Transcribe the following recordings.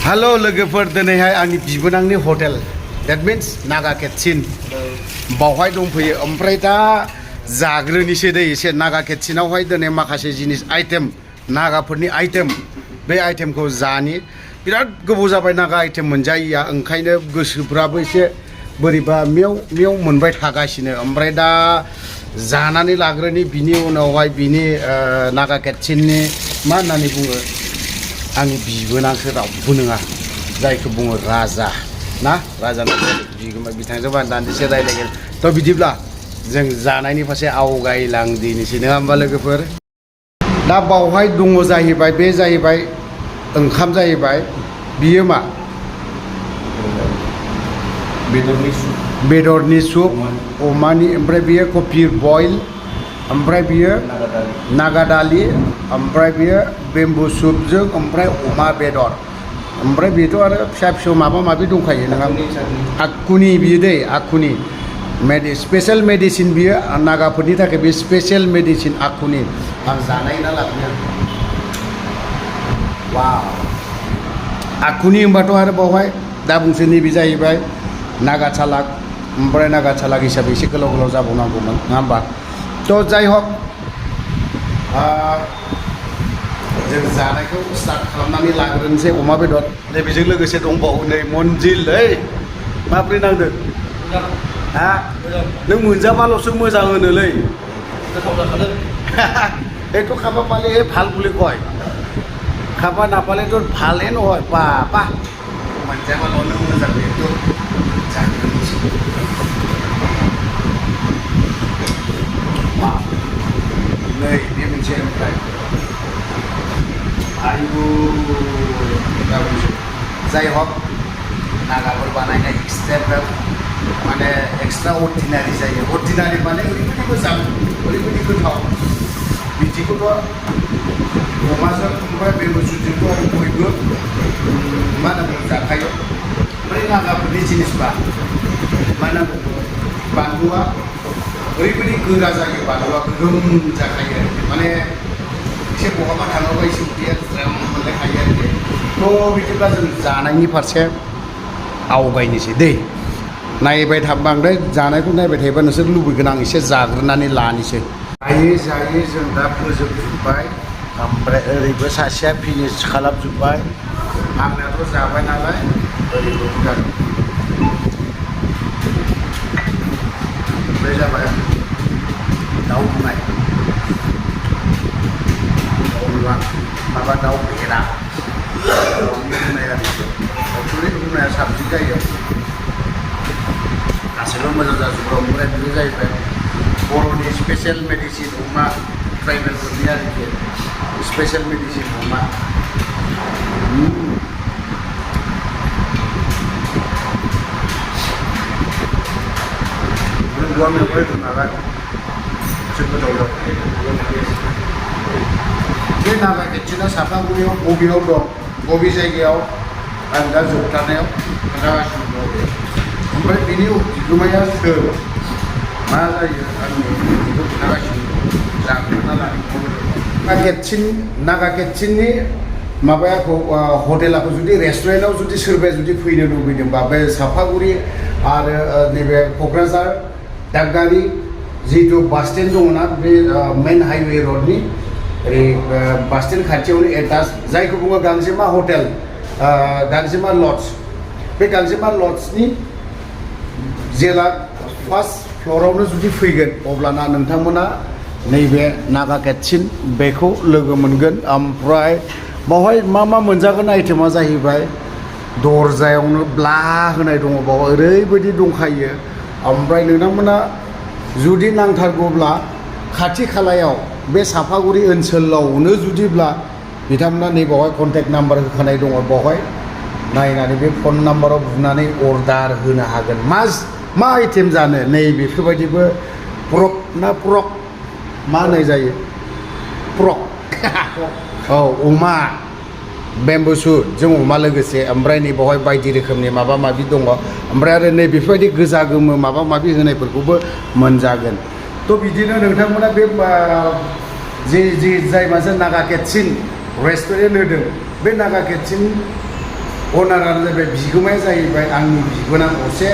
Halo लोगोफोर दिनैहाय आंनि बिबोनांनि हटेल that means नागा किटचेन बावहाय दंफैयो ओमफ्राय दा जाग्रोनिसै दै एसे नागा किटचेनावहाय दिनै माखासे जिनिस आइटेम नागाफोरनि आइटेम बे आइटेमखौ जानि बिराद गोबाव जाबाय नागा आइटेम मोनजायैया ओंखायनो गोसोफ्राबो एसे बोरैबा मेव मेव मोनबाय थागासिनो ओमफ्राय दा जानानै लाग्रोनि बिनि उनावहाय बिनि नागा किटचेननि मा होननानै बुङो आंनि बिबोनांसो रावबो नङा जायखौ बुङो राजा ना राजानि बिगोमा बिथांजों दान्दिसे रायलायगोन थ' बिदिब्ला जों जानायनि फारसे आवगायलांदिनोसै नङा होमबा लोगोफोर दा बावहाय दङ जाहैबाय बे जाहैबाय ओंखाम जाहैबाय बियो मा बेदरनि सुप अमानि ओमफ्राय बियो कफि बयल ओमफ्राय बियो नागा दालि ओमफ्राय बियो बेम्बु सुपजों ओमफ्राय अमा बेदर ओमफ्राय बेथ' आरो फिसा फिसौ माबा माबि दंखायो नङा आखुनि बियो दै आखुनि स्पेशल मेडिसिन बियो नागाफोरनि थाखाय बे स्पेशल मेडिसिन आखुनि आं जानाय ना लाबोनो वाव आखुनि होनबाथ' आरो बावहाय दा बुंसै नैबे जाहैबाय नागा चालाक ओमफ्राय नागा चालाक हिसाबै एसे गोलाव गोलाव जाबावनांगौमोन नङा होमबा थ' जाय हक जों जानायखौ स्टार्ट खालामनानै लाग्रोनोसै अमा बेदर नैबेजों लोगोसे दंबावो नै मन्जिल माब्रै नांदों हा नों मोनजाबाल'सो मोजां होनोलै गोथाव जाखादों এইটো খাব পালেহে ভাল বুলি কয় খাব নাপালেতো ভালেই নহয় বাবা मोनजाबाल'नो मोजां बेखौ जाग्रोनोसै नै बे मोनसे ओमफ्राय आयु जाय हक नागाफोर बानायनाय एक्सट्रा माने एक्सट्रा अर्डिनारि जायो अर्डिनारि माने ओरैबायदि मोजां ओरैबायदि गोथाव बिदिखौथ' अमाजों ओमफ्राय बेम्बु सुपजोंथ' आरो बयबो मा होनांगौ जाखायो ओमफ्राय नागाफोरनि जिनिसबा मा होनांगौ बानलुआ ओरैबायदि गोरा जायो बानलुआ गोगोम जाखायो माने एसे बहाबा थाङोबा एसे उदैया ज्राम मोनलायखायो आरोखि थ' बिदिब्ला जों जानायनि फारसे आवगायनोसै दै नायबाय बांद्राय जानायखौ नायबाय थायोबा नोंसोर लुबैगोन आं एसे जाग्रोनानै लानोसै जायै जों दा फोजोबजोब्बाय ओमफ्राय ओरैबो सासेया फिनिश खालामजोब्बाय आंनाथ' जाबाय नालाय ओरैबो जागोन बे जाबाय दाउ रुनाय माबा दाउ बेरा रुनाय आरोखि एक्सुवेलि रुनाया साबसिन जायो गासैबो मोजां जाजोबो ओमफ्राय बेयो जाहैबाय बर'नि स्पेशल मेडिसिन अमा ट्राइबेलफोरनि आरोखि स्पेशल मेडिसिन अमा गवा मेवाइ नालाय एसे गोथाव जाबाय बे नागा किटचेना सापागुरियाव बबेयाव दं बबे जायगायाव आं दा जोबथारनायाव खोन्थागासिनो दं ओमफ्राय बिनि बिगोमाया सोर मा जायो आंनि बेखौ खोन्थागासिनो दं जाग्रोना लानाय नागा किटचेननि माबायाखौ हटेलाखौ जुदि रेस्टुरेन्टआव जुदि सोरबाया जुदि फैनो लुबैदोंबा बे सापागुरि आरो नैबे क'क्राझार दागगारि जिहेतु बास स्टेन्ड दङना बे मेन हाइवे रडनि ओरै बास स्टेन्ड खाथियावनो एटाच जायखौ बुङो गांजेमा हटेल गांजेमा लड्ज बे गांजेमा लड्जनि जेला फार्स्ट फ्ल'रावनो जुदि फैगोन अब्लाना नोंथांमोना नैबे नागा किटचेन बेखौ लोगो मोनगोन ओमफ्राय बावहाय मा मोनजागोन आइटेमा जाहैबाय दरजायावनो ब्ला होनाय दङ बाव ओरैबायदि दंखायो ओमफ्राय नोंथांमोना जुदि नांथारगौब्ला खाथि खालायाव बे सापागुरि ओनसोलावनो जुदिब्ला बिथांमोना नैबावहाय कन्टेक्ट नाम्बार होखानाय दङ बावहाय नायनानै बे फन नाम्बाराव बुनानै अर्डार होनो हागोन मा आइटेम जानो नै बेफोरबायदिबो प्रक ना प्रक मा होननाय जायो प्रक औ अमा बेम्बु सुपजों अमा लोगोसे ओमफ्राय नै बावहाय बायदि रोखोमनि माबा माबि दङ ओमफ्राय आरो नै बेफोरबायदि गोजा गोमो माबा माबि होनायफोरखौबो मोनजागोन थ' बिदिनो नोंथांमोना बे जाय मानसिया नागा किटचेन रेस्टुरेन्ट होदों बे नागा किटचेन अनारानो जाबाय बिगोमाया जाहैबाय आंनि बिबोनां असे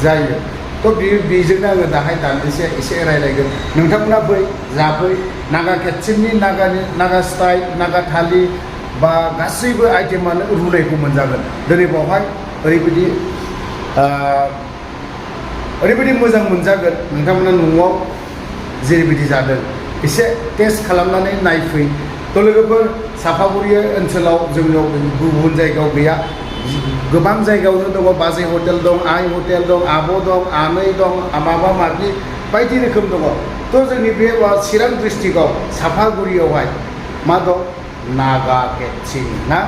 जायो। थ' बेजोंनो आङो दाहाय दान्दिसे एसे रायलायगोन। नोंथांमोना जाफै नागा केटसिननि नागा स्टाइल नागा थालि बा गासैबो आइटेमानो रुनायखौ मोनजागोन। दिनै बावहाय ओरैबायदि मोजां मोनजागोन नोंथांमोना न'आव जेरैबायदि जादों एसे टेस्ट खालामनानै नायफै। थ' लोगोफोर सापागुरि ओनसोलाव जोंनियाव गुबुन जायगायाव गैया, गोबां जायगायावनो दङ। बाजै हटेल दं, आइ हटेल दं, आब' दं, आनै दं, माबा माबि बायदि रोखोम दङ। थ' जोंनि बे चिरां डिस्ट्रिक्टआव सापागुरियावहाय मा दं? नागा केटसिन ना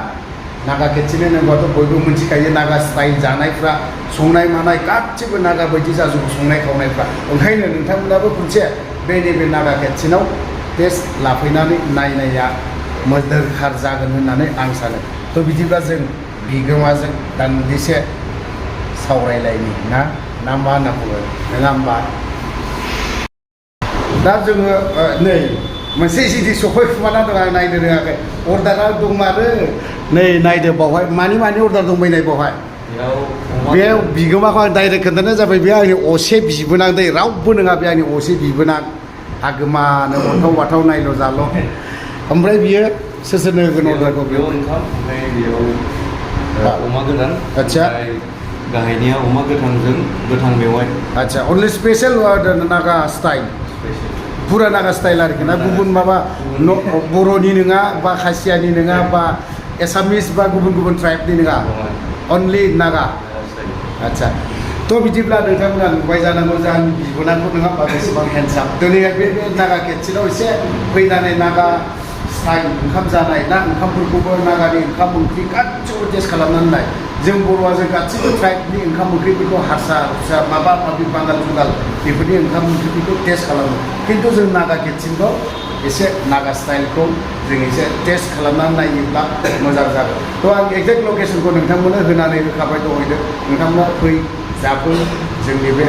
नागा केटसिन होनोबाथ' बयबो मिथिखायो। नागा स्टाइल जानायफ्रा संनाय मानाय गासिबो नागा बायदि जाजोबो संनाय खावनायफ्रा। ओंखायनो नोंथांमोनाबो खनसे नैबे नागा केटसिनाव टेस्ट लाफैनानै नायनाया मोदोरखार जागोन होननानै आं सानो। थ' बिदिब्ला जों बिगोमाजों दान्दिसे सावरायलायनि ना मा होनना बुङो नङा होमबा? दा जोङो नै मोनसे जिनिस सफैखुमाना दं, आं नायनो रोङाखै। अर्डारा दंमारो नै नायदो बावहाय मानि अर्डार दंबायनाय बावहाय। बे बिगोमाखौ आं डाइरेक्ट खोन्थानाय जाबाय, बे आंनि असे बिबोनां दै, रावबो नङा बे आंनि असे बिबोनां। आगोमानो अन्थाव बाथाव नायल' जाल'। ओमफ्राय बियो सोरनो होगोन अर्डारखौ? बेयाव ओंखाम, ओमफ्राय बेयाव अमा गोरान, आदसा गाहायनिया अमा गोथांजों गोथां मेवाइ। आदसा अनलि स्पेशल नागा स्टाइल, फुरा नागा स्टाइल आरोखि ना, गुबुन माबा बर'नि नङा बा खासियानि नङा बा एसामिस बा गुबुन ट्राइबनि नङा, अनलि नागा। आदसा थ' बिदिब्ला नोंथांमोना नुबाय जानांगौ जे आंनि बिबोनांखौ नङा होमबा बेसेबां हेन्डसाम। दिनै बे नागा केटसिनाव एसे फैनानै नागा स्टाइल ओंखाम जानाय ना, ओंखामफोरखौबो नागानि ओंखाम ओंख्रि गासिबो टेस्ट खालामनानै नाय। जों बर'आ जों गासिबो ट्राइबनि ओंखाम ओंख्रिफोरखौ हारसा माबा माबि बांगाल जुगाल बेफोरनि ओंखाम ओंख्रिफोरखौ टेस्ट खालामो। खिन्थु जों नागा केटसिनखौ एसे नागा स्टाइलखौ जों एसे टेस्ट खालामनानै नायोब्ला मोजां जागोन। थ' आं एक्जेक्ट लकेसनखौ नोंथांमोननो होनानै होखाबाय दहैदो। नोंथांमोना फै जाफै, जोंनि बे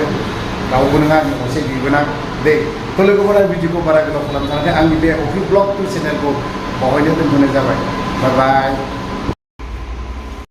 रावबो नङा आंनि असे बिबोनां दे। थ' लोगोफोरा भिडिअखौ बारा गोलाव खालामनो थाखाय आंनि बे अफि ब्लग चेनेलखौ बावहायनो दोनथ'नाय जाबाय। बाय बाय।